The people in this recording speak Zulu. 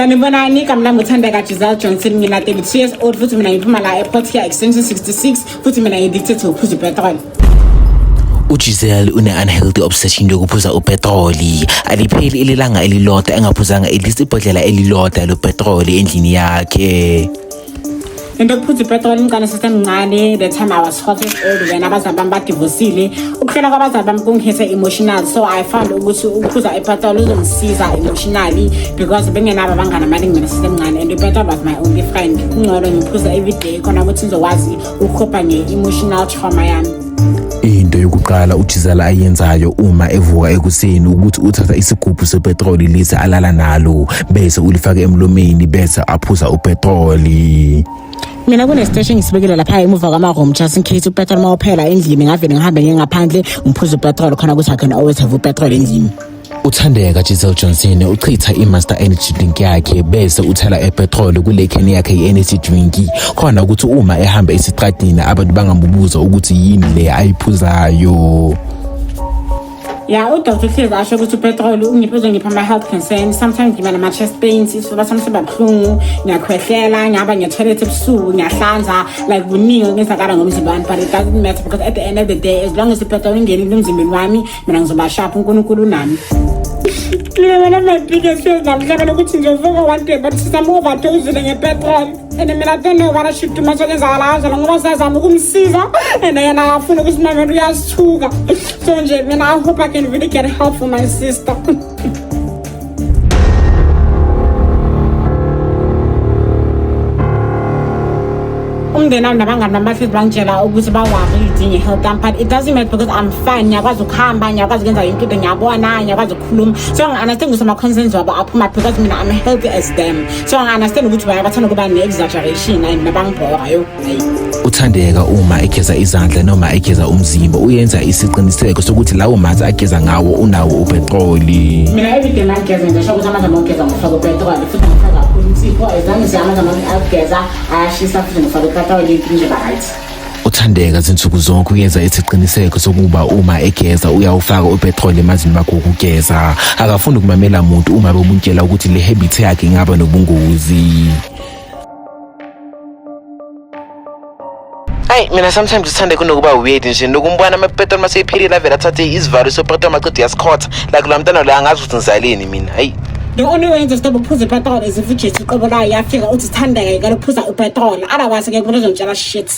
Sanibonani, igama lami uThandeka Giselle Johnson, ngina 32 years old futhi mina ngiphuma la ePort here extension 66 futhi mina ngi-addicted to ukuphuza ipetrol. UGiselle une-unhealthy obsession yokuphuza upetroli. Alipheli ilanga elilodwa engaphuzanga at least ibhodlela elilodwa lopetroli endlini yakhe. Into yokuphuza ipetroli ngiqale sisemncane, the time I was 12 years old when abazali bami badivosile. Ukuhlela kwabazali bami kungihithe emotional, so I found ukuthi ukuphuza ipetroli kuzongisiza emotionally because bengenabo abangani abaningi mina sisemncane and ipetrol was my only friend. Kungcono ngiphuza everyday khona ukuthi ngizokwazi ukukhopha nge-emotional trauma yami. Into yokuqala uGiselle ayenzayo uma evuka ekuseni ukuthi uthatha isigubhu sepetroli lesi alala nalo bese ulifaka emlomeni bese aphuza upetroli. Mina kunesiteshi engisibekile lapha emuva kwama-room just in case upetrol uma uphela endlini ngavele ngihambe ngiye ngaphandle ngiphuze upetrol khona ukuthi I can always have upetrol endlini. UThandeka Giselle Johnson uchitha i-Monster Energy drink yakhe bese uthela epetroli kule can yakhe i-energy drink khona ukuthi uma ehamba esitradini abantu bangamubuza ukuthi yini le ayiphuzayo. Ya, udoctor uhlezi asho ukuthi upetrol ungiphe uzongipha ama-health concerns. Sometimes ngiba nama-chest pains, isifuba sami siba buhlungu, ngiyakhwehlela, ngihamba ngiya-toilet ebusuku, ngiyahlanza, like kuningi okwenzakala ngomzimba wami, but it doesn't matter because at the end of the day as long as ipetrol ingenile emzimbeni wami mina ngizoba sharp, uNkulunkulu unami. Mina one of my biggest fears namhlanje ukuthi nje uvuka one day but sisami overdosile ngepetrol and mina I don't know what I should do mase kwenzakala kanjalo ngoba siyazama ukumsiza and yena akafuni ukusimamela, uyasithuka. So nje mina I hope I can really get help for my sister. Umndeni wami nabangani bami bahlezi bangitshela ukuthi ba-worried nge-health yami, but it doesn't matter because I'm fine. Ngiyakwazi ukuhamba, ngiyakwazi ukwenza yonke into, ngiyabona, ngiyakwazi ukukhuluma, so ngi-understand ukuthi ama-concerns wabo aphuma because mina I'm healthy as them, so ngi-understand ukuthi bona bathanda ukuba ne-exaggeration and nabangibhora yo. UThandeka uma egeza izandla noma egeza umzimba uyenza isiqiniseko sokuthi lawo manzi ageza ngawo unawo upetroli. Mina everyday mangigeza nje sho ukuthi amanzi amokugeza ngifaka upetroli futhi ngifaka kakhulu insipho, as long as amanzi amami akugeza ayashisa futhi ngifaka upetroli, into nje ba-right. UThandeka zinsuku zonke uyenza isiqiniseko sokuba uma egeza uyawufaka upetroli emanzini wakhe wokugeza. Akafuni ukumamela muntu uma bemutshela ukuthi le habit yakhe ingaba nobungozi. Hayi, mina sometimes uthande kunokuba weird nje nokumbona amapetroli maseyiphelile avele athathe isivalo sopetroli maqeda uyasikhotha, like lo mntana lo angazi ukuthi ngizaleni mina, hayi. The only way to stop ukuphuza ipetrol is if uJesu uqobo layo yafika uthi Thandeka yekela ukuphuza upetrol, otherwise ngeke umuntu uzongitshela shit.